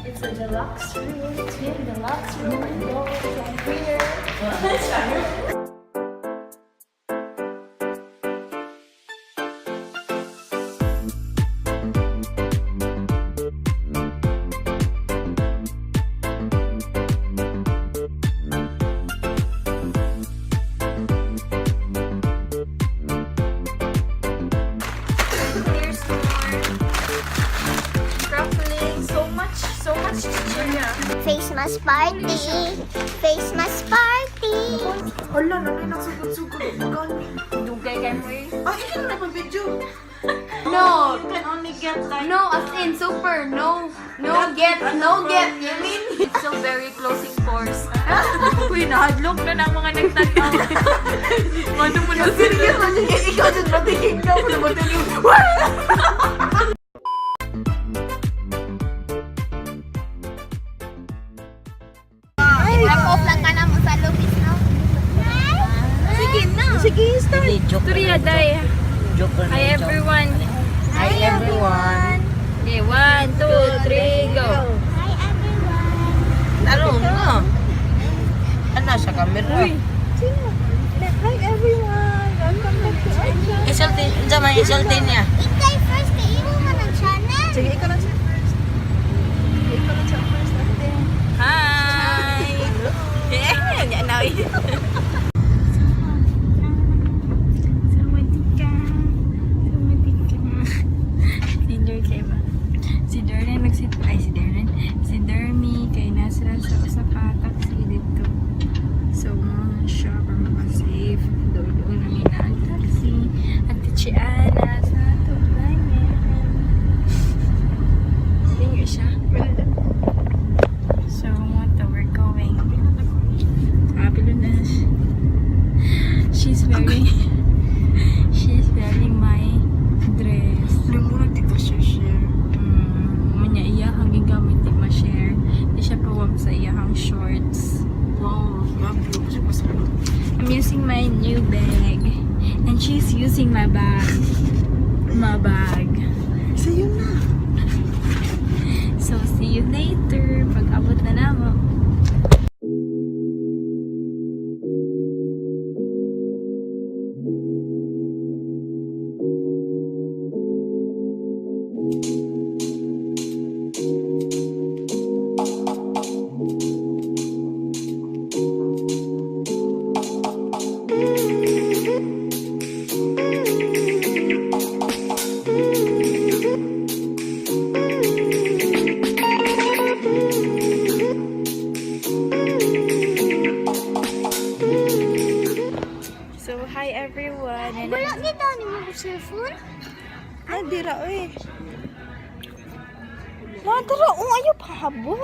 It's a deluxe room, twin deluxe room. We're going from here. Here's more crackling. So much, so much chichirya. Face mask party! Face mask party! Hala, nanay nagsugod-sugod. Gani. Dugay kay mo eh. Ah, ikaw na pa-video. No, You can only get like... no, as in super, no, no get, no get. You mean? It's so very closing force. Uy, nahadlok na ng mga nagtanaw. Mano mo na sila. Serious na siya. Ikaw dyan matigig na ako na matigig. Drop off lang ka na mo sa lubis, no? Sige na. Sige, start. Turiya, day. Hi everyone. Hi everyone! Okay, one, two, three, go. Hi everyone! Ano nga? Ano sa camera? Uy. Hi everyone! Welcome back to our channel. Isulti, unsa man isulti niya? Ikay first, kay imo man ang channel! Sige, ikaw lang siya first. Sige, ikaw lang siya first, ate. Hi. Yeah, nya na. Sawadika. Sawadika. Si Der kay ba? Si Darren nagsit ay si Darren. Si Dermy kay nasa sa usa ka taxi dito. So mo na siya para maka-safe. Doon namin na ang taxi. At si Ana sa tubangan. Tingo siya. So, mo to, we're going. Sabi na siya. She's wearing my dress. Lumurag dito siya share. Munya iya hang gigamit di ma-share. Di siya pawag sa iyahang shorts. Wow, love you. Kasi pasarap. I'm using my new bag. And she's using my bag. My bag. Sa'yo na. So, see you later. Pag-abot na namo. So, hi everyone. And Wala kita ni mo cellphone? Nadira, oy. Nadira, oh, ayaw pahabo.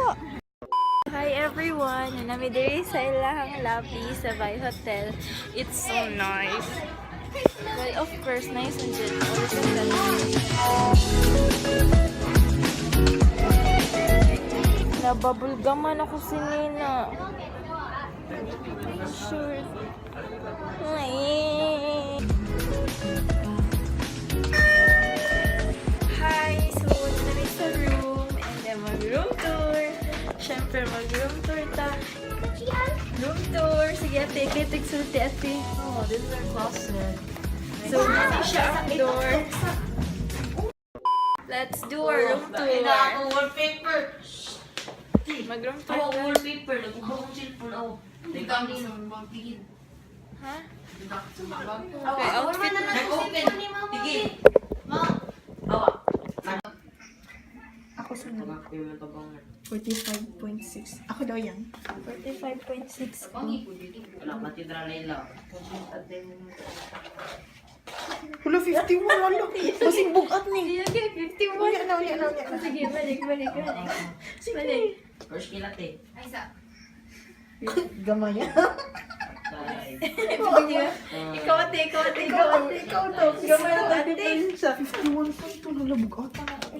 Hi everyone! Nami diri sa ilahang lobby sa Bay Hotel. It's so nice. Well, of course, nice and good. Always a Nababulgaman ako si Nina. Sure. Ay. Hi! So, nami sa room and then mag-room tour. Siyempre, mag-room tour ta. Room tour! Sige ate, kaya tigsulti ate. Oh, this is our closet. So, hindi siya ang door. Let's do our room tour. Ina ako wallpaper. Mag-room tour Ako ta. wallpaper, nagubaw akong cellphone ako. Tingin. Ha? Okay, outfit na. Nag-open. Sige. Awa. Ako sunod. 45.6. Ako daw yan. 45.6 ko. Wala, matidra na ilaw. Wala, 51. Wala. Masing bugat ni. Okay, 51. Unya na, unya na, unya na. Sige, balik, balik, balik. Balik. First kilat eh. Gamay. Tay. Ikaw ate, ikaw ate, Ikaw, ikaw ate. ikaw daw. Gamay na ate. 51.2. Wala, bugat na ako.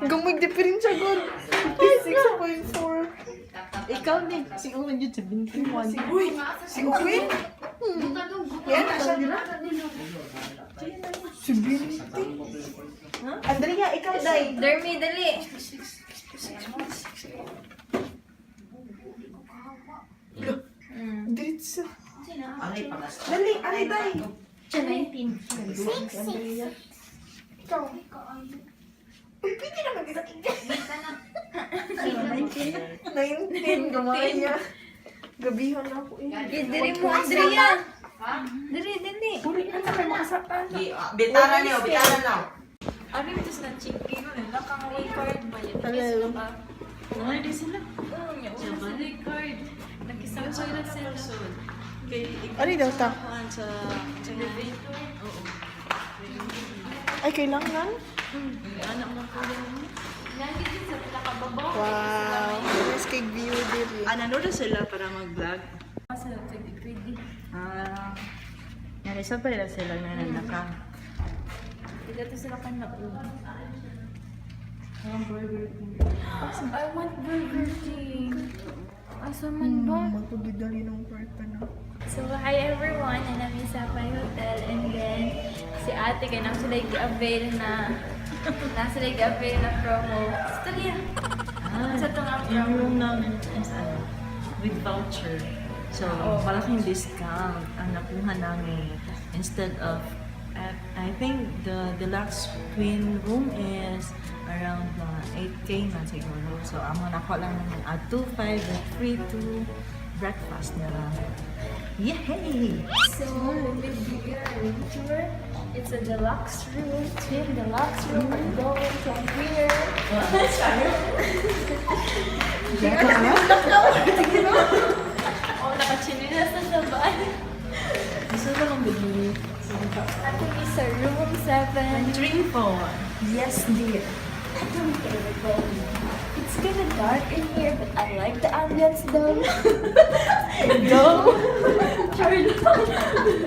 Gamay diferensya, god. 56.4. Ikaw ni, si Owen yun, 71. Uy, si Owen? Yan, nasa dira. 70. Andrea, ikaw dai. day. Dermy, dali. Diretso. Aray, pagas. Dali, aray day. 19. Six, six. Ikaw. Uy, pwede naman kita tignan. 19. Gamaya. Gabihan ako eh. Diri mo, Andrea. Diri, dali. Uri na kay makasaktan. Bitara niyo, bitara na. Ano yung tos ng chicken? Nakangaway card ba yun? Hello. Ano sila? Oo, niya. Una sila yung card. Nag-isang na sila. Ano daw ta? Ay, kailangan? Nandito sa pinakababaw. Wow. Nice kay view diri. Ah, nanood sila para mag-vlog. Sa pwede. Ah, yan, isa pa nila sila na nanaka. Dito sila kan na I want Burger King. Asa man ba? Magpagidali ng kwarta na. So, hi everyone! Nanami sa Pai Hotel and then si ate kay nang sila gi-avail na nasa sila gi-avail na promo. Storya! Ah, Sa itong ang yung promo. room namin is ano, with voucher. So, malaking discount ang nakuha namin. Instead of, I think the deluxe twin room is around mga 8K man siguro. So, ang mga nakuha lang namin at 2.5 with free 2 breakfast na lang. Yay! So, we will give you a room tour. It's a deluxe room, twin deluxe room. We're going from here. Oh, nakachinilas na sa bahay. Gusto ko lang bigyan. Ate mi sa room 7. 3, 4. Yes, dear. I don't care about you. It's kinda dark in here, but I like the ambience though. Go! Charlie.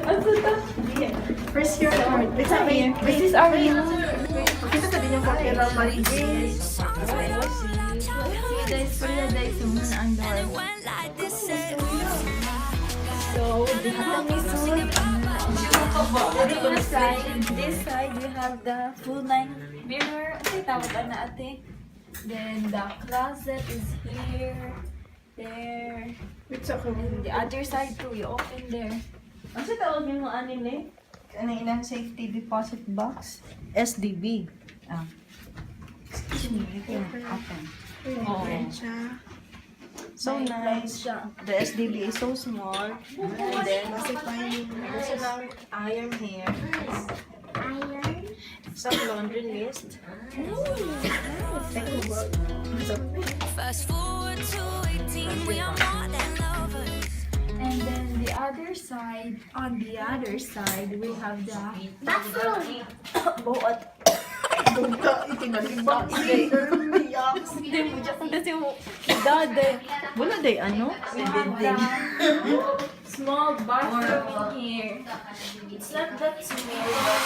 Ang sa Press your card. Wait, wait, This is our room. Kita sa din yung camera, Marie. Guys, pala guys, yung muna ang door. So, dito mi sulod. This side, we have the full line mirror. Okay, tawag ka na ate. Then the closet is here, there. Wait, sa ako. And the other side too, you open there. Ang sa tawag mo anin eh? Ano ilang safety deposit box? SDB. Ah. Excuse me, I can open. Oo. Siya. So nice. The SDB is so small. And then, there's an iron here. Iron. Some laundry list. Fast forward to 18, we are more than lovers. And then the other side, on the other side, we have the Bathroom. buot. Dugta, itinalibang. Hindi mo dyan kung kasi mo. Dade. Wala day ano? We have the small bathroom in here. It's not that small, but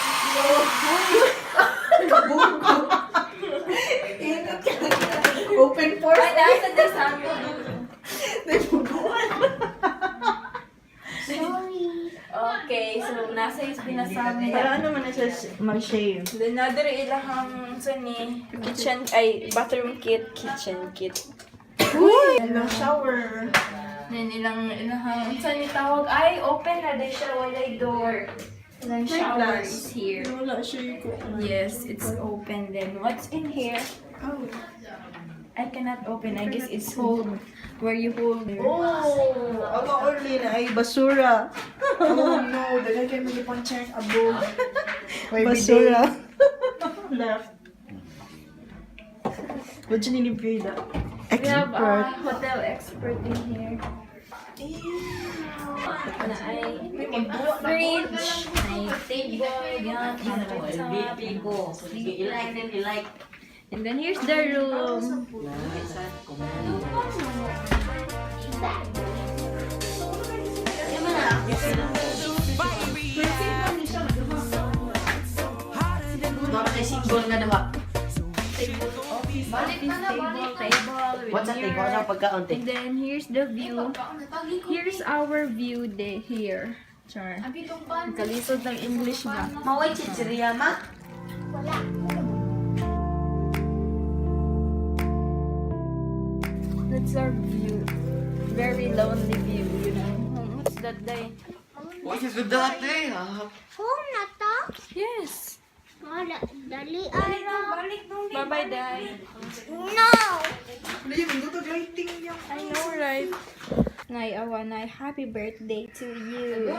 Open pores. Ay, nasa the sample. Sorry. Okay, so nasa is pinasabi. Para ano man na siya mag-shave. Then another ilahang sa ni kitchen ay bathroom kit, kitchen kit. Uy! Ilang shower. Then ilang ilahang sa ni tawag ay open na dahil siya walay door. Ilang shower is here. Wala siya ko. Yes, it's open then. What's in here? Oh. I cannot open. I guess it's hold where you hold. Oh, ang early na ay basura. Oh no, daghan kayo mag check above. Basura. Left. What you need to that? We have a hotel expert in here. Na ay fridge, may table, yan, countertop. LBP ko. Sige, i-like din, i-like. And then here's the room. Mga kay single nga naman. Office table, table with What's that thing? mirror. What's ang pagkaon, te? And then here's the view. Here's our view de here. Char. Kalisod ng English ba? Maway chichirya, ma? Wala. It's our view. Very lonely view. What's that day? What is with that day? Ah. Home na ta? Yes. Wala, dali ara. Bye-bye, Day. No! I know, right? Nay, awa, nay, happy birthday to you.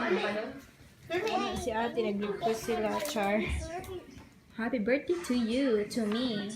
Si ate, nag-request sila, Char. Happy birthday to you, to me.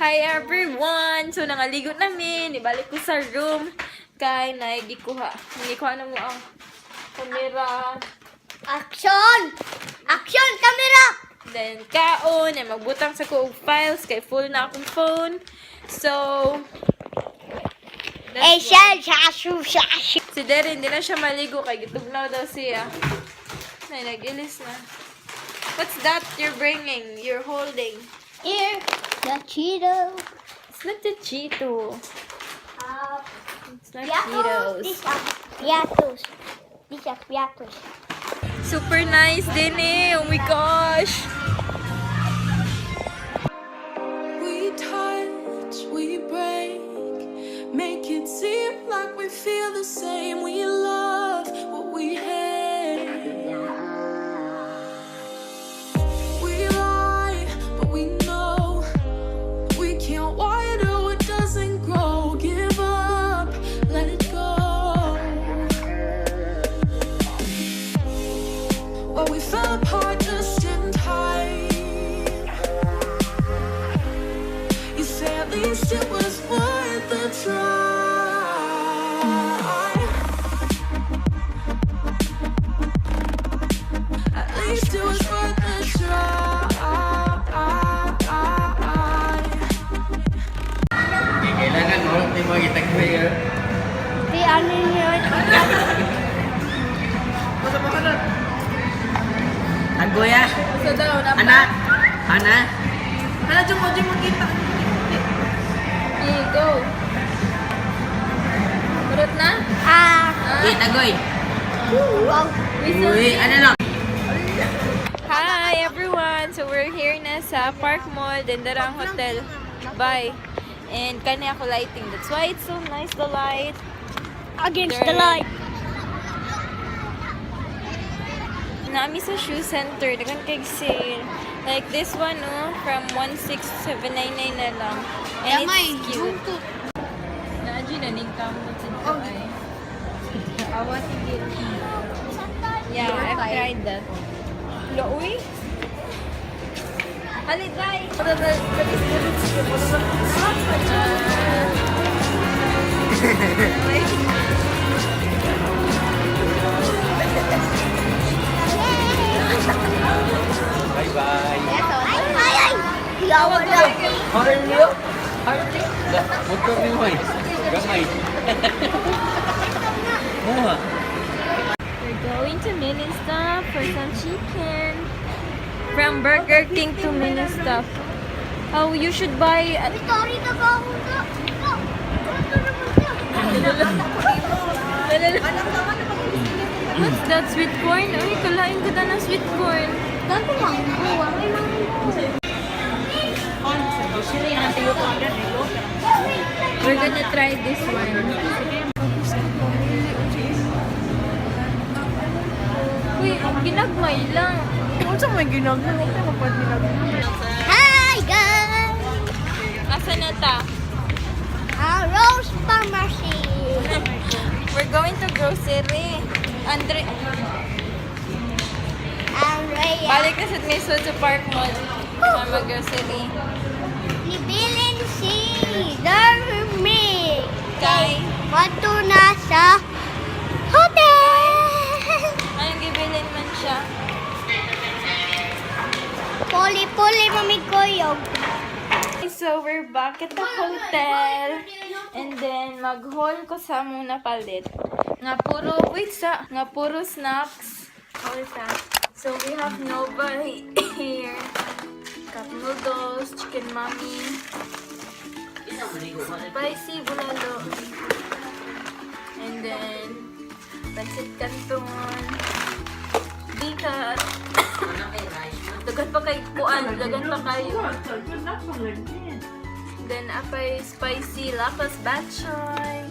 Hi everyone! So nangaligo namin, ibalik ko sa room kay naigikuha. Nagikuha na mo ang kamera. Action! Action! Camera! Then kaon, and magbutang sa ko og files kay full na akong phone. So Eh, siya, siya, siya, siya. Si Darren, hindi na siya maligo kay gitugnaw daw siya. Ay, nag-ilis na. What's that you're bringing? You're holding? Here, the Cheeto. It's not the Cheeto. It's not Piatos. Cheetos. These are piatos. These are piatos. Super nice din eh. Oh my gosh. We touch, we break, make it seem like we feel the same. We love what we hate. We lie, but we know we can't water what doesn't grow. Give up, let it go. Well, we fell apart just in time. You say at least it was worth the try. At least it was worth the try. Kailangan mo, hindi mo itag-prayer. Di ano yun? Agoya! So daw, na Ana! Ana! Hala, dyan mo, dyan mo kita. Okay, go. Urot na? Ah, Uy, tagoy! wow. Uy, ano lang? Hi everyone! So we're here na sa Park Mall, Dendarang Hotel. Bye! And kani ako lighting. That's why it's so nice, the light. Against the light. Nami sa shoe center, daghan kay sale. Like this one, no, from 16799 na lang. And it's cute. Naadyo na ning kamot sa dito ay. Awa sige. Yeah, I've tried that. Looy. Halit, bye! Bye-bye! Ay, ay, ay! Yawa lang. Harley! Harley! Motor ni mo eh. Gamay. Muha. We're going to Ministop for some chicken. From Burger King to Ministop. Oh, you should buy. Sorry na ba ako na? What's that? Sweet corn? Uy, kalain ko na ng sweet corn. Ganto mango. May mango. We're gonna try this one. Uy, ginagmay lang. Unsa may ginagmay? Huwag na mapad ginagmay. Hi guys! Asa na ta? Rose Pharmacy. We're going to grocery. Andre, Andrea. Balik na sa Miso sa Park Mall. Para mag-grocery. Nibilin si Dermy. Kay, Wato na sa hotel. Anong gibilin man siya? Puli-puli mamiguyog. So, we're back at the hotel. And then, mag-haul ko sa muna palit. Nga puro, wait sa, nga puro snacks. Haul ta. So, we have Nova here. Cup noodles, chicken mami, spicy bulalo. And then, pancit canton, bikat. Dagan pa kay kuan, dagan pa kayo. Then, apay spicy lapas batchoy.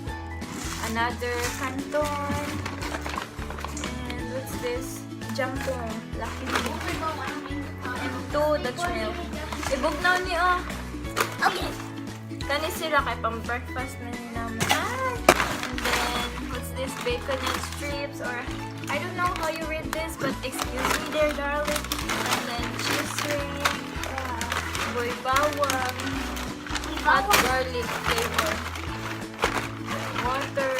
Another canton. And what's this? Jampong. Lucky me. And two Dutch milk. Ibugnaw ni oh. Okay. Kani sila kay pang breakfast na ni naman. And then, what's this? Bacon and strips or I don't know how you read this, but excuse me there, darling. And then cheese ring, boy bawang, hot garlic flavor. Water.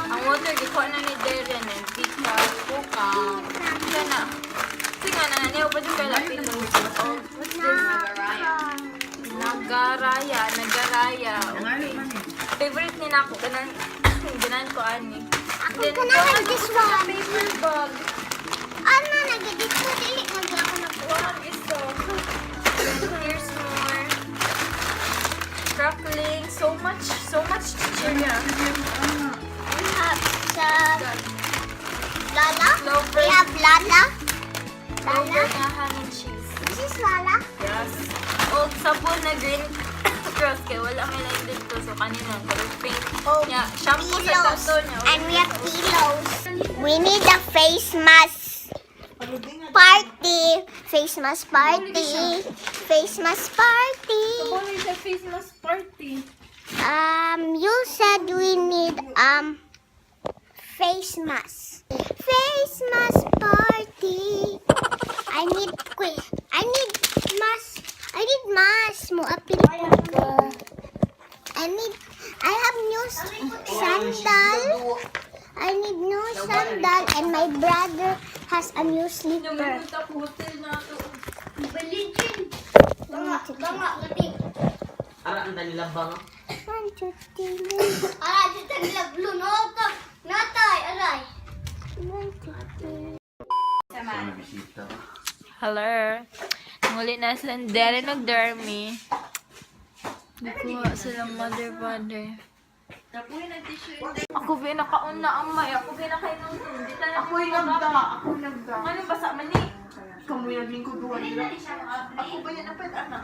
Ang water, gikuha na ni Darren and pika, kuka. Siya na. Sige na, niya pa dyan kay Lapilo. Oh, what's this? Nagaraya, nagaraya. Okay. Favorite ni nako ganan ganan ko ani. Ako Then, ganahan ano this ko sa one. Paper bag. Ano, nagigit ko dili nag ako na po. One is so. Then here's more. Crackling, so much chichirya. We have sa Lala. Clover. We have Lala. Clover Lala. nga ham and cheese. This is Lala. Yes. O sabon na green cross kay wala may line dito so kanina color pink. Oh, Nya, shampoo sa pillows. tato niya. And we have pillows. We need a face mask party. Face mask party. Face mask party. Kabalo sa face mask party. You said we need face mask. Face mask party. I need quick. I need mask. I need mask. Mo apil ko. I need. I have new sandal. I need new sandal, and my brother has a new slipper. Namimunta ko hotel na to. Ara ang dali labang. One, two, three. Aray, dito nilaglo. Natay, aray. One, two, three. Bisita. Hello. Muli na sila Darren og Dermy. Nakuha sila mother father. Ako ba nakauna ang may. Ako ba nakainong. Hindi tayo Ako'y nagda. Ako nagda. Ano basa man ni? Kamu yung lingkod duwa nila. Ako ba yan ang pwede, anak?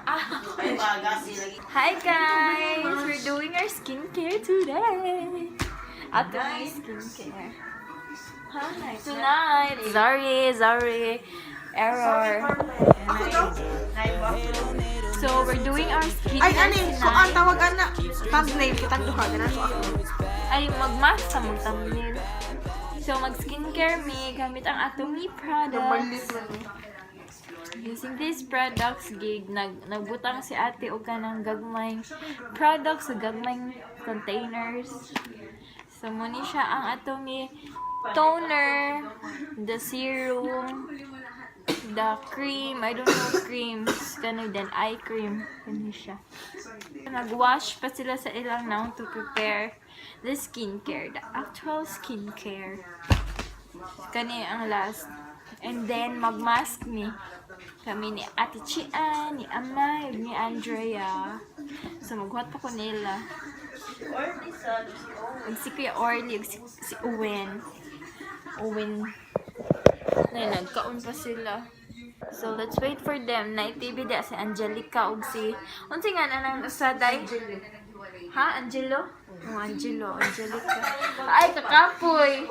Ay baga sila. Hi guys! We're doing our skincare today. Ato may skincare. Tonight. Sorry, sorry. Error. Ako daw? So we're doing our skincare Ay, ano yung tonight. kuan tawag ana. Thumbnail kitang duha ganan ko ako. Ay, mag-mask sa mag-thumbnail. So, mag-skincare me gamit ang Atomy Nabalit products. man ni. Using these products, gig, nagbutang si ate og kanang gagmay products sa gagmay containers. So, muni siya ang Atomy toner, the serum, The cream, I don't know creams. Kani then eye cream. Kani siya. Nag-wash pa sila sa ilang now to prepare the skincare, the actual skincare. Kani ang last. And then, mag-mask mi. Kami ni Ate Chia, ni Amay, ni Andrea. So, maghuwat pa ko nila. Ug si Kuya Orly, ug si Owen. Owen. Na nagkaon pa sila. So, let's wait for them. Na TV da si Angelica ug si unsa nga na nang usa day? Ha, Angelo? Oh, Angelo, Angelica. Ay, kakapoy.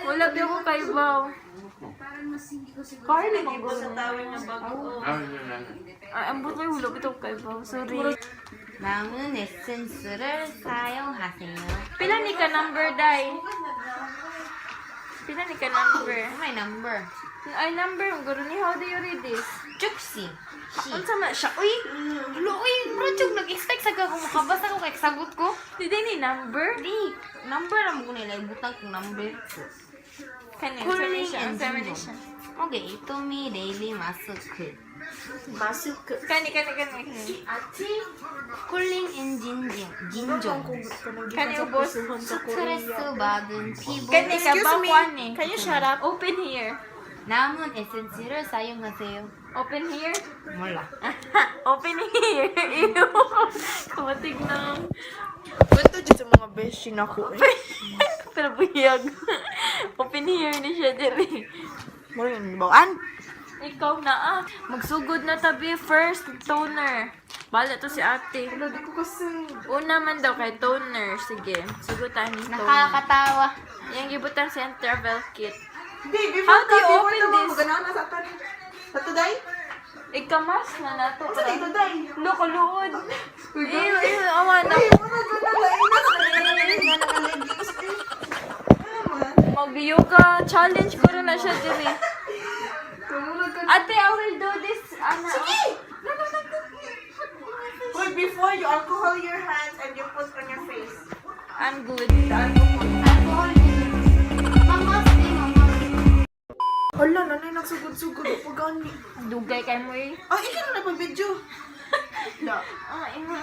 Wala ba ko kay Baw. Carly, Sa tower na bago. Ay, ambot ko wala bitaw kay Baw. Sorry. 남은 에센스를 사용하세요. Pila ni ka number, day? Pila ni ka number? My number. Ay, number. Ang guro ni, how do you read this? 쭉시. 시. Unsa man siya? Uy! Ulo, uy, bro, chug, nag-expect sa ka kung makabasa ko kay sagot ko. Di ni number? Di, number ang mo nila, ibutang kong number. Kani, Cooling unsa ni siya? and Unsa man ni ginger. siya? Okay, 이토미 데일리 마스크. Masuka. Kani, kani, kani. Kani, Cooling and ginger. 진정. Kani ubos. 스트레스 받은 피부. Kani ka Excuse ba me. kuan eh? Can you shut up? Open here. 남은 에센스를 사용하세요. Open here. 몰라. Open here. Ew. Kumatig na. Kwento dito sa mga beshi na ko eh. Pero buyag. Open here ni siya diri. Mura yung bawaan. Ikaw na ah. Magsugod na tabi first toner. Bala to si ate. Wala, di ko kasi. Una man daw kay toner. Sige. Sugod tayo ni toner. Nakakatawa. Yang gibutang sa iyang travel kit. Di, before How do you ka, before open tawag this? mo, ganahan na sa ato. Sa today? Ikamas na nato. Sa dito, day? Lo, kaluod. Ew, ew, awa na. Ay, mura, gana, lain na. Nga naka-leggings eh. Ano man? Mag-yoga challenge ko rin na siya diri. Tumulog ka. Ate, I will do this. Ana. Sige! Wait, before you alcohol your hands and you put on your face. I'm good. The alcohol. 알코올. 마마스, 마마스. Hala, nanay, nagsugod-sugod. Ako gani. Dugay kay mo eh. Ay, ikaw na nagpa-video. La. Ah, imo.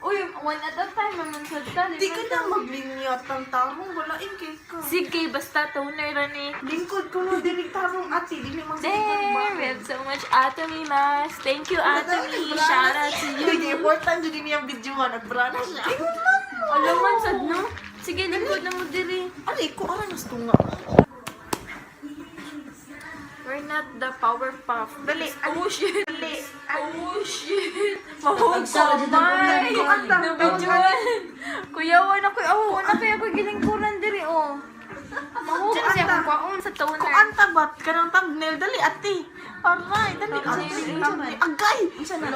Uy, one at a time naman sa ta. Di ka na maglinyat ng tarong. Wala in cake ka. Sige, basta toner ra ni. Lingkod ko no, dili tarong ate. Dili mang There, we have so much Atomy mask. Thank you, Atomy. Shout out to you. Hindi, important jud ni ang video nga. Nagbrana siya. Alam man, sad no? Sige, lingkod na mo diri. Aray ko, aray, nas tunga. We're not the Powerpuff. Dali, Oh shit. Dali. Oh shit. Mahog ko, may. Nabidyoan. Kuya, wala ko. Oh, wala kaya ko gilingkuran diri, oh. Mahog Diyan siya ata. kung kwaon. Sa toner. Kung anta ba, kanang thumbnail, dali ate. Aray, dali ate. Thumbnail. Agay! Isa na.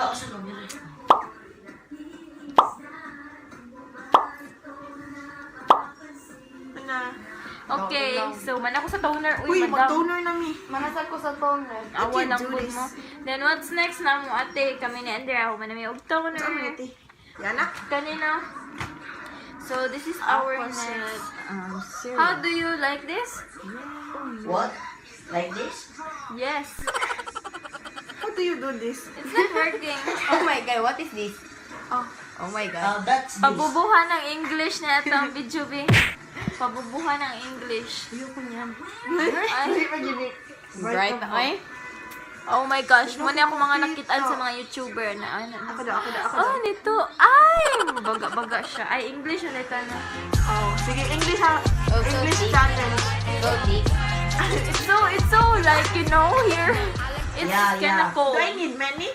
Ano? Okay, so man ako sa toner. Uy, Uy, madam. mag-toner na mi. Manasal ko sa toner. Awa You lang do gud this. mo. Then what's next na mo ate? Kami ni Andrea, human na may og toner. Saan mo ate? Yana? Kanina. So this is our next. Serum. How do you like this? What? Like this? Yes. How do you do this? It's not working. Oh my God, what is this? Oh. Oh my God. That's this. Pabubuhan ng English na itong video, be. Pabubuhan ng English. Ayoko niyan. Ay, Bright ay. Oh my gosh, muna ako mga nakitaan sa mga YouTuber na ano. Ako daw, ako daw, ako daw. Oh, nito. Ay, baga-baga siya. Ay, English ulit ano. Oh, sige, English ha. Oh, so English deep. challenge. So deep. It's so like, here. It's kinda cold. Do I need many?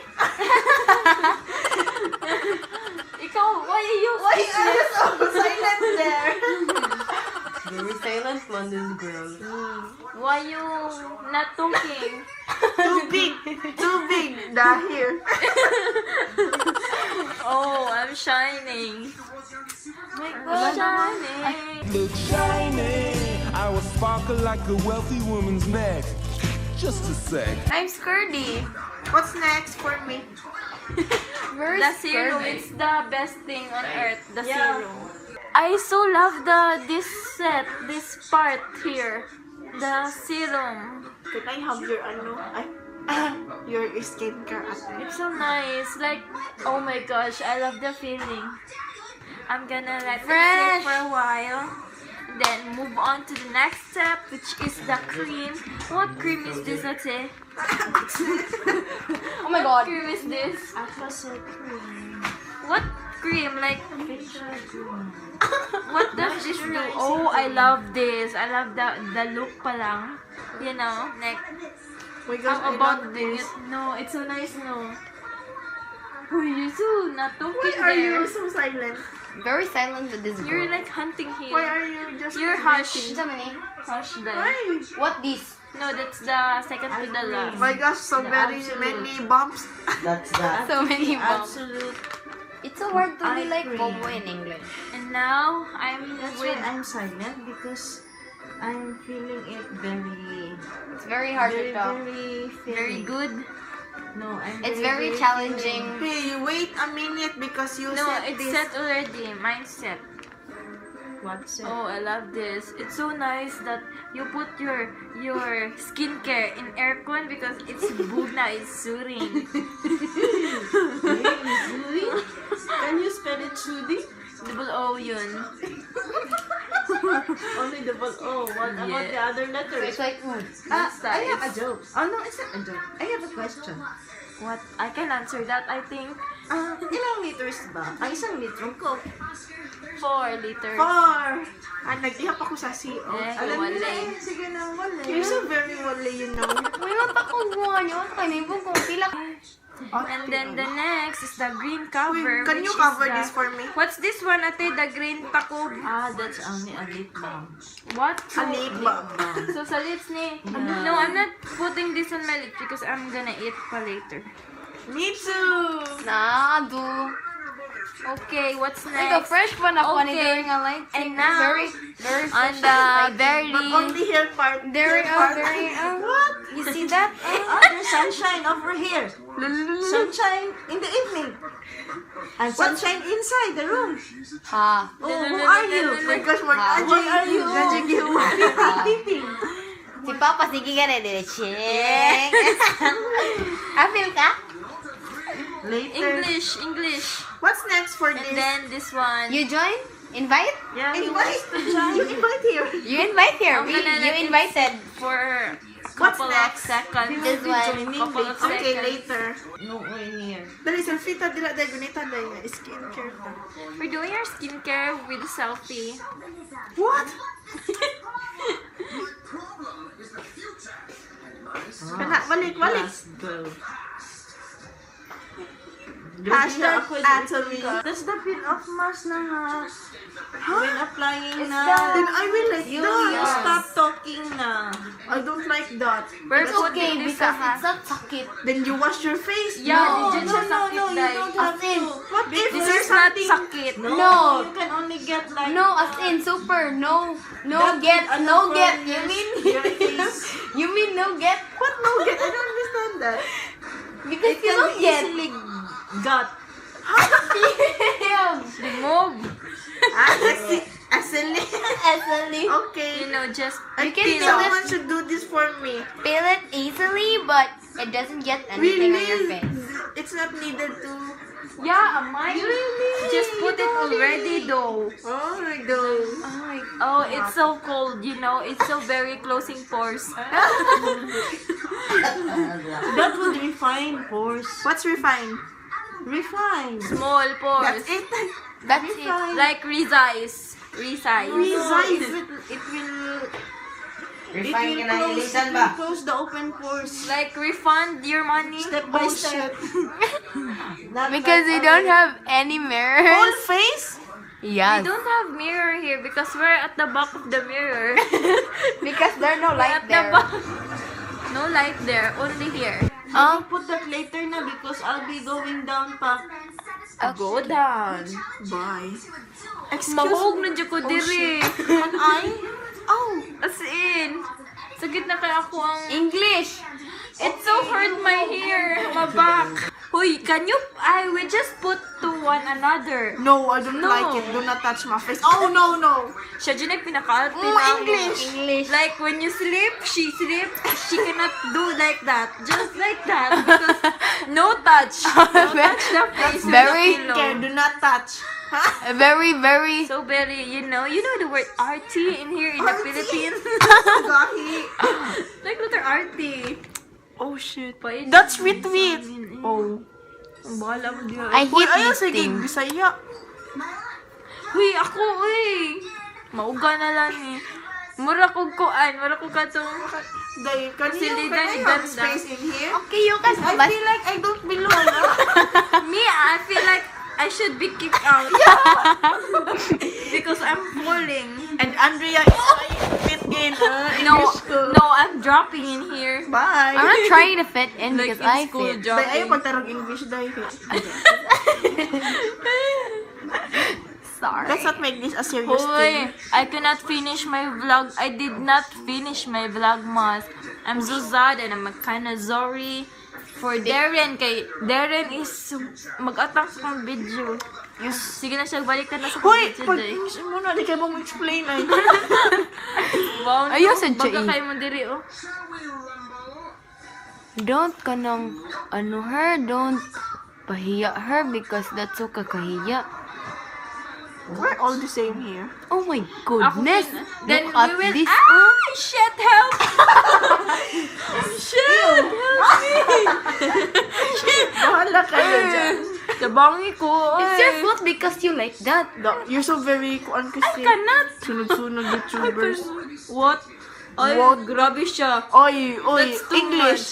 Ikaw, why are you Why are you so silent there? Very silent one, this girl. Why you not talking? Too big. Too big. Dahil. Oh, I'm shining. I'm shining. Look shiny. I will sparkle like a wealthy woman's neck. Just a sec. I'm sturdy. What's next for me? The serum, it's the best thing on earth. The serum. I so love the this set, this part here. The serum. Can I have your ano? Ay, your skincare, ate? It's so nice. Like, oh my gosh, I love the feeling. I'm gonna let it sit Fresh. for a while. Then move on to the next step, which is the cream. What cream is this, ate? Oh my God. What cream is this? Aquacel cream. What cream? Like, what does this do? Oh, I love this. I love the look pa lang. Like, Oh my gosh, I'm I about love this. it. No, it's so nice, no. Oh, you're so not talking Why are there. you so silent? Very silent with this girl. You're like hunting here. Why are you just You're hush. Unsa man eh? Hush there. Why? What this? No, that's the second to the last. Oh my gosh, so The very absolute. many bumps. That's that. So many bumps. Absolute. It's so hard to be Eye like cream. Bobo in English. And now I'm That's why with I'm silent because I'm feeling it very, It's very hard very, to talk. very, very feeling. good. No, I'm It's very very challenging. Hey, wait a minute because you No, said it's this. set already. Mine's set. What's it? Oh, I love this. It's so nice that you put your skincare in aircon because it's bugna, it's soothing. Can you spell it, Sudi? Double O yun. Only double O. What about Yeah. the other So letters? it's like, ooh. Ah, That's I have a nice. joke. Oh no, it's not a joke. I have a question. What? I can answer that, I think. Ah, ilang liters ba? Ang isang litrong Coke. 4 liters. 4. Ah, nag-ihap ako sa CO. Eh, Alam niyo na wala. eh. Sige na, wala. You're so very wale. Uy, matakubuhan niyo. Kayo na yung kung pila. And then the next is the green cover. Wait, can which you is cover the- this for me? What's this one, ate? The green takob. Ah, that's only a lip balm. What? A lip balm. So sa lips ni. No, I'm not putting this on my lips because I'm gonna eat pa later. Me too. Nah, do. Okay, what's Like a next? fresh one ako ni Okay. during a light. And now, very, very On fresh. the lighting. very But only hair part. Very, Hair oh, part. very, oh. What? You see that? Ah, there's sunshine over here. Sunshine in the evening. And sunshine inside the room. Ha. Oh, who are you? Oh my gosh, Mark. Who are you? Ah. Si Papa, sige ka na, dire. Check. Apil ka? Later. English, English. What's next for And this? then this one. You join? Invite? Yeah, he Invite. wants to join. You invite here. You invite here. I'm We, gonna you let it invited. for What's couple of next? seconds. This one. Joining Couple of later. Okay, seconds. later. No, we're near. Dali, selfie ta dila dahil gunita dahil skincare ta. We're doing our skincare with a selfie. What? Kana, balik, balik. Last go. #Atomy. That's the peel off mask na ha. When applying na. Then I will like You, that. you stop talking na. I don't like that. We're It's okay putting this because sa it's not sakit. Then you wash your face. Yeah, No, dyan no, siya no, sakit, no, you Day. don't have As in, to. What if This there's is not something? sakit. No, No. you can only get like No, as in super. No, no That get, ano no from get. You mean your face. you mean no get? What no get? I don't understand that. Because It you can don't be get. easily got. Remove. Ah, asili. Easily. Okay. Just I You can think peel someone it. should do this for me. Peel it easily, but it doesn't get anything on your Really? face. It's not needed to. Yeah, mine. Just put it already though. Oh my God. Oh, it's so cold. It's so very closing pores. That would refine pores. What's refine? Refine. Small pores. That's it. That's it. Like resize. Resize. No, it will it Refine will ka na close, ilisan it ba? will close the open pores. Like refund your money. Step by Oh step. shit. Not Because like we don't our- have any mirrors. Whole face? We Yes. don't have mirror here because we're at the back of the mirror. Because there's no We're light at the there. back. No light there, only here. I'll put that later na because I'll be going down pa. Go down. Bye. Excuse Mahog me. na dyan ko diri. Can I? Oh. As in, sakit na kaya ako ang English. It's so hurt my hair, my back. Huy, can you, I will just put two. one another. No, I don't No. like it. Do not touch my face. Oh, no. Siya dyan ay pinaka-arte English. English. Like when you sleep, she sleep, she cannot do like that. Just like that. Because no touch. No touch the face with the pillow. Care, do not touch. Ha? Very, very. So very, you know the word RT in here in the Philippines? Gahi. Like letter RT. Oh, shit. Paid. That's retweet. Oh. Ang bahala mo diha. I Uy, hate ayaw, this sige, thing. Bisaya. Uy, ako, uy. Mauga na lang eh. Mura kog kuan, mura kog katong Dahil, can you, Sili can I dan- have dan- space in here? Okay, you guys. I feel like I don't belong. Ah. Me, I feel like I should be kicked out. Because I'm falling. And Andrea is trying to fit in. No, English ko. no, I'm dropping in here. Bye. I'm not trying to fit in Like because in I school, fit. Dahil ayaw dropping. pagtarong English dahil. Sorry. Let's not make this a serious Hoy, thing. I cannot finish my vlog. I did not finish my vlogmas. I'm so sad and I'm kinda sorry for Darren. Kay Darren is mag-attack sa kong video. Yes. Sige na siya, balik ka na sa kong Hoy, video. pag Day. English mo na, di kayo mo explain ay. Wow, Ayaw no. sa Baga Jay. kayo mo diri, oh. Don't kanang ano her, don't pahiya her because that's so kakahiya. We're all the same here. Oh my goodness. Ako, then Look at we will, this. Ah, shit, help! Shit, help me! Bahala kayo dyan. Tabangi ko, It's your oy. fault because you like that. You're so very kuan kasi. Cannot. Sunod-sunod YouTubers. What? Ay, What? grabe siya. Oy, oy, That's too English.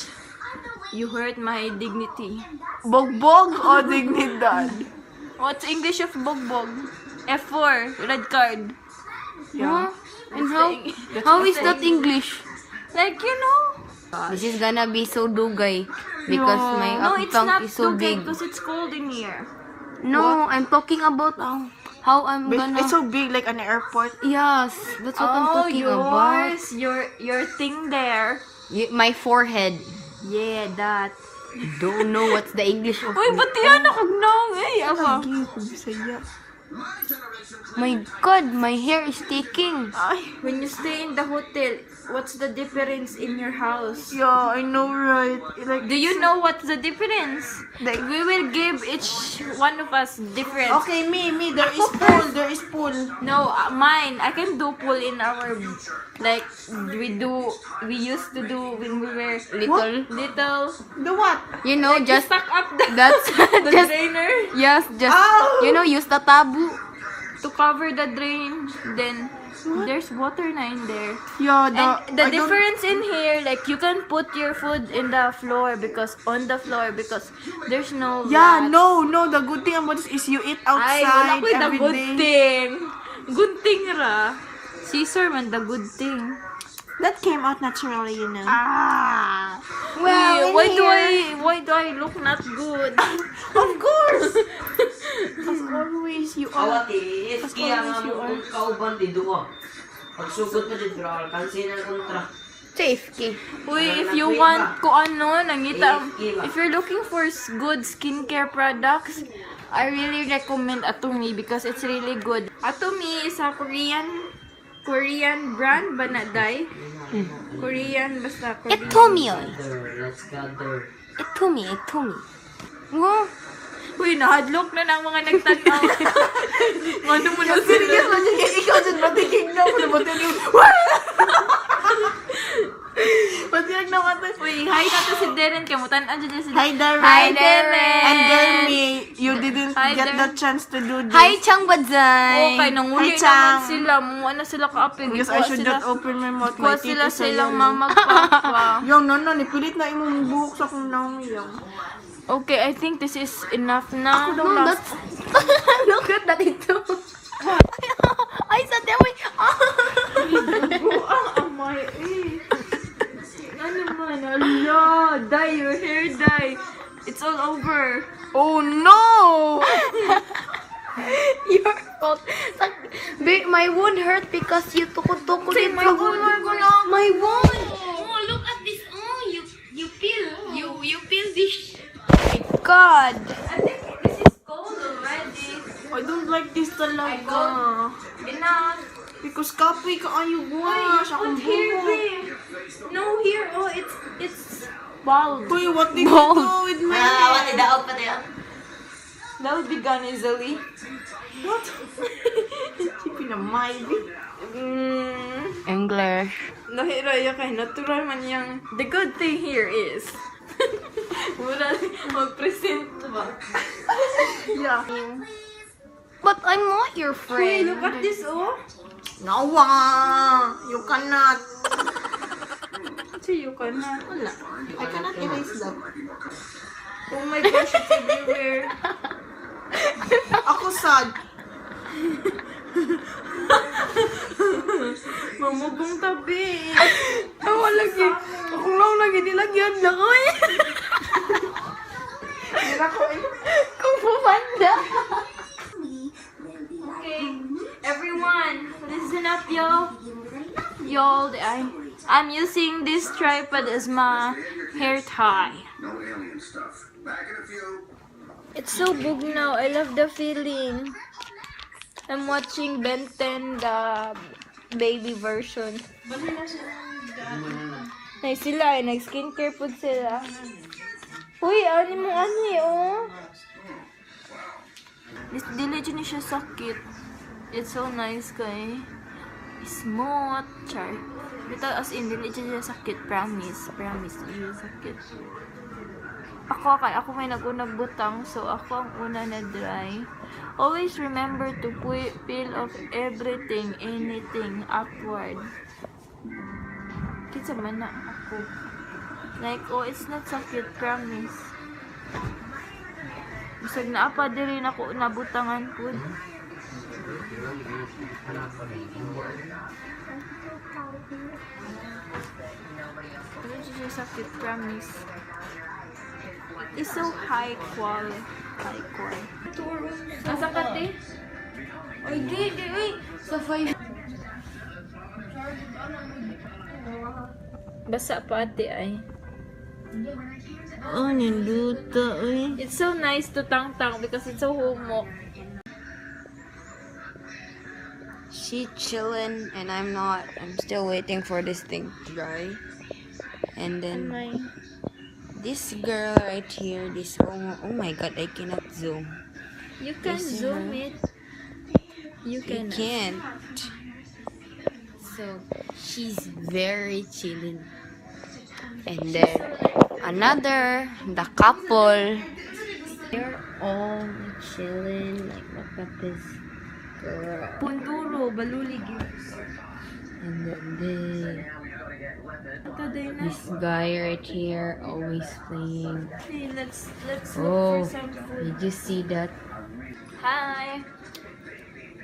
You hurt my dignity. Bogbog o dignidad? What's English of bogbog? F4, red card. Yeah. And how is that English? Like, you know. This is gonna be so dugay because my No, it's uptang not is so too big. because it's cold in here. No, I'm talking about how I'm But gonna. it's so big, like an airport. Yes, that's what I'm Oh, talking about. yours, your thing there. My forehead. Yeah, that. Don't know what's the English of. Uy, ba't yan? Ako nang eh. Ako. Bisaya. My God, my hair is sticking. Ay, When you stay in the hotel, what's the difference in your house? Yeah, I know, right? Like, Do you know what's the difference? Like- We will give each one of us different. Okay, me, there is pool, there is pool. No, mine. I can do pool in our, like, we do. We used to do when we were Little. little. The what? You know, just Suck up the, that's the just drainer yes, just Oh! use the tabu. To cover the drain. Then there's water na in there. Yeah, the, And the I don't- difference in here, like you can put your food in the floor because on the floor because there's no Yeah, rats. no, the good thing about this is you eat Ay, wala outside ko the every good day. thing. Good thing ra. Caesar man, the good thing. That came out naturally. Ah. Well, in why do here- I look not good? Of course! As always, you are. Awati, if kaya nga mo kung kauban di duha. Pagsugod pa dyan, pero alkansin ang kontra. Safe key. Uy, if you want ko ano, nangita, AFK ba? if you're looking for good skincare products, I really recommend Atomy because it's really good. Atomy is a Korean brand ba na, Day? Korean, basta Korean. Atomy oy. Gather, let's gather. Atomy, atomy. Wow. Uy, nahadlok na ng mga nagtanaw. Ano mo na sila? Serious lang yun. Ikaw dyan, matiking na ako. Matinig. Matinig na matay. Uy, hi na to si Darren. Kamutan, andyan dyan si Hi, Darren. Hi, Darren. And Dermy, you didn't Hi, get Dermy. the chance to do this. Hi, Chang Badzay. Okay, nanguli Hi, Chang. naman sila. Muha na sila kaapig. Because I should not open my mouth. Kuha My teeth sila is sa so ilang yellow. mama papa. Yung, no, no, nipilit na imong buhok sa akong naong yung. Okay, I think this is enough na. No, that's look at that ito. Ay, sa dewi. Ang amay eh. Ano man, ala, dye your hair dye. It's all over. Oh, no! Your fault. My wound hurt because you tukod-tukod it. My wound. My wound. Oh, look at this. Oh, you peel. You peel this. Oh my God. I think this is cold already. talaga. Enough. Because kapoy ka ayo wash. Akong Put here, buhok. babe. No, here. Oh, it's bald. Uy, what did you do with my Ah, hair? daog pa tayo. That would be gone easily. What? Pinamay. English. Nahiraya kay natural man yang. The good thing here is, mura mag-present ba? Yeah. But I'm not your Hey, friend. look at this, oh. No, ah, you cannot. Tuyo ka na. Wala. I cannot erase that. Oh my gosh, it's everywhere. Ako sad. Mamugong tabi. Ako lagi. Ako lang lagi nilagyan na ko eh. Hira ko eh. Kung pumanda. Okay, everyone, listen up, yo. Yo, I'm using this tripod as my hair tie. No alien stuff. Back in a few. It's so bugnaw. I love the feeling. I'm watching Ben 10, the baby version. Nay sila eh, nag-skincare po sila. Uy, ano mo ano eh, oh. This dili jud ni siya sakit. It's so nice kay smooth, char. Bitaw as in dili jud siya sakit, promise, promise dili siya sakit. Ako kay ako may nagunang butang, so ako ang una na dry. Always remember to peel off everything, anything upward. Kinsa man na ako. Like, oh, it's not sakit, promise. Bisag naa pa diri nako nabutangan pud. Dili siya sakit, promise. It's so high qual. High qual. Asa ka, te? Ay, di, di, uy. Sa 5. Basa pa, ate, ay. Oh, ninduta, uy. It's so nice to tang-tang because it's so humok. She chillin' and I'm not. I'm still waiting for this thing to dry. And then this girl right here, this oh, oh my god, I cannot zoom. You can You see zoom her? it. You You can. can't. So she's very chillin'. And then another, the couple. They're all chilling. Like look at this girl. Punturo, balulig. And then this guy right here always playing. Hey, let's look Oh, for some food. did you see that? Hi!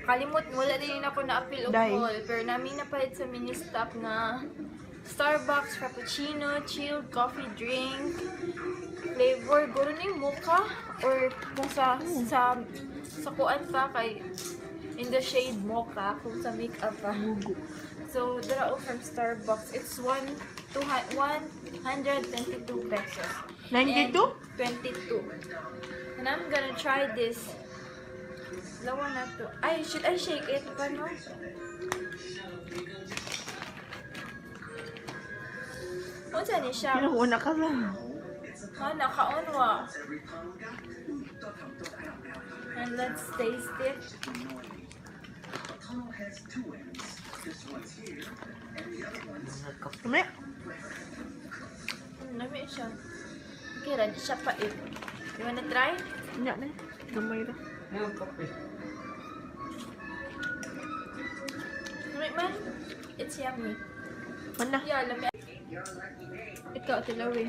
Kalimot, wala din ako na-appeal og Dai. call. Pero namin napalit sa mini-stop na Starbucks Frappuccino, chilled coffee drink, flavor, guro ni mocha, or kung sa kuan pa kay in the shade mocha, kung sa makeup pa. So, dara o from Starbucks. It's 122 pesos. 92? 22. And I'm gonna try this. Lawa na to. Ay, should I shake it pa, no? Unsa ni siya? Pinauna ka lang. Ha, nakaunwa. And let's taste it. Kami? Lami siya. Okay, ra, di siya pait. You wanna try? Nya na. Gamay ra. Yung kape. Lami man. It's yummy. Mana? Yeah, lami. Ikaw, Ate Lowy.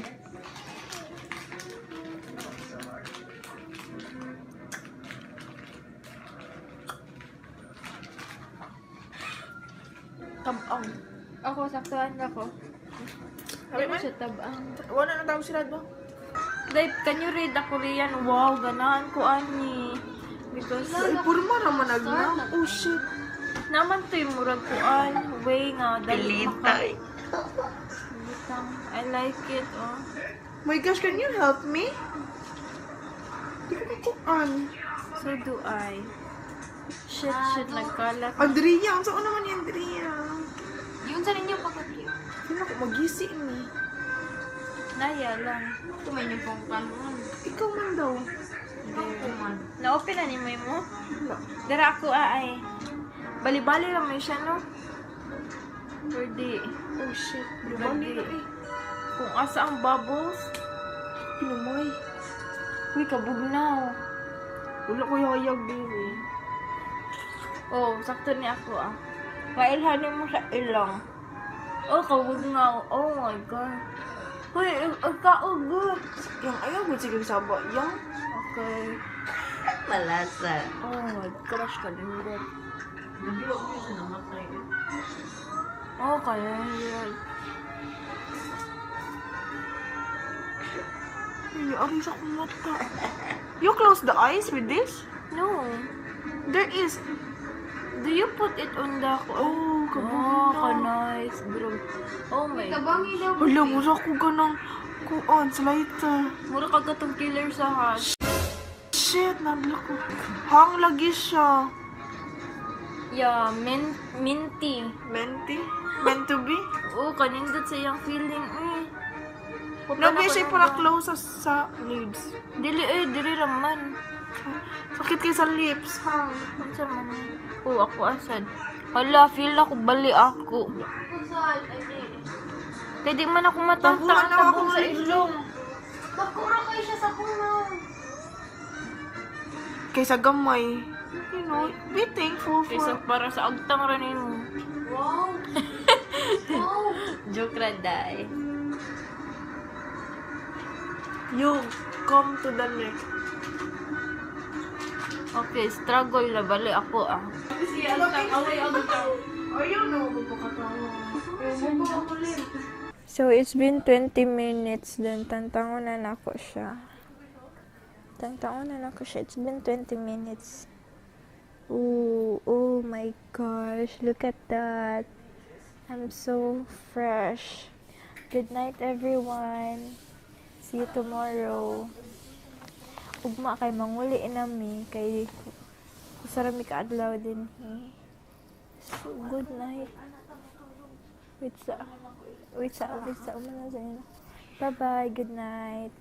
Tabang. Ako, saktuhan ako. Sabi Ano man? siya tabang? Wala na tawag sila ba? Like, can you read the Korean? Wow, ganahan ko ani. Because, Ay, purma naman agna. Oh shit. naman to'y murag kuan. Way nga, dali maka. Butang. I like it, oh. My gosh, can you help me? Di ko makuan. So do I. Shit, shit, nagkalat. Andrea, ang saan naman ni Andrea? Yun sa ninyo pagkapiyo. Sino ko magisi ni? Naya lang. Kumain yung pong kanon. Ikaw man daw. Na-open na ni mo mo? Dara ako ay. Bali-bali lang may siya, no? Pwede. Oh shit, bali na eh. Kung asa ang bubbles, Pinamay. Uy, kabugnaw. Wala ko hayag baby. Oh, sakto ni ako ah. Mailhanin mo sa ilong. Oh, kabugnaw. Oh my God. Uy, kaog. Yang ayaw ko sige saba. Yang Okay. Malasa. Oh my gosh, kalindot. Nabiwa ko siya namatay. Oh, kalindot. Ay, ari sa akong mata. You close the eyes with this? No. There is. Do you put it on the... Oh, Oh, kabugnaw. ka-nice. Bro. Oh my Kabangi daw. Wala mo sa ko ganang kuan sa lighter. Mura ka katong killer sa hash. Shit, nabla ko. Hang lagi siya. Yeah, minty. Menti? Meant to be? Oh, kanindot sa iyang feeling eh. Nabi siya para close sa lips. Dili eh, dili raman. Sakit kay sa lips, hang. Unsa man? Oh, ako asad. Hala, feel ako bali ako. Kay di man ako matangtang Nakuha na tabok ako sa sa ilong. Bakura kayo siya sa puno. Kaysa gamay. Be thankful for. Kaysa para sa agtang ra nimo. Wow. Wow. Joke ra day. You come to the neck. Okay, struggle na bali ako ah. Ayaw na ako makatawa. So, it's been 20 minutes then tantangunan ako siya. Tantangunan ako siya. It's been 20 minutes. Ooh, oh my gosh. Look at that. I'm so fresh. Good night, everyone. See you tomorrow. Ugma kay manguli nami kay usa ra mi kaadlaw din eh. So, good night. Wait sa. Wait sa, wait sa. Umana sa inyo. Bye-bye. Good night.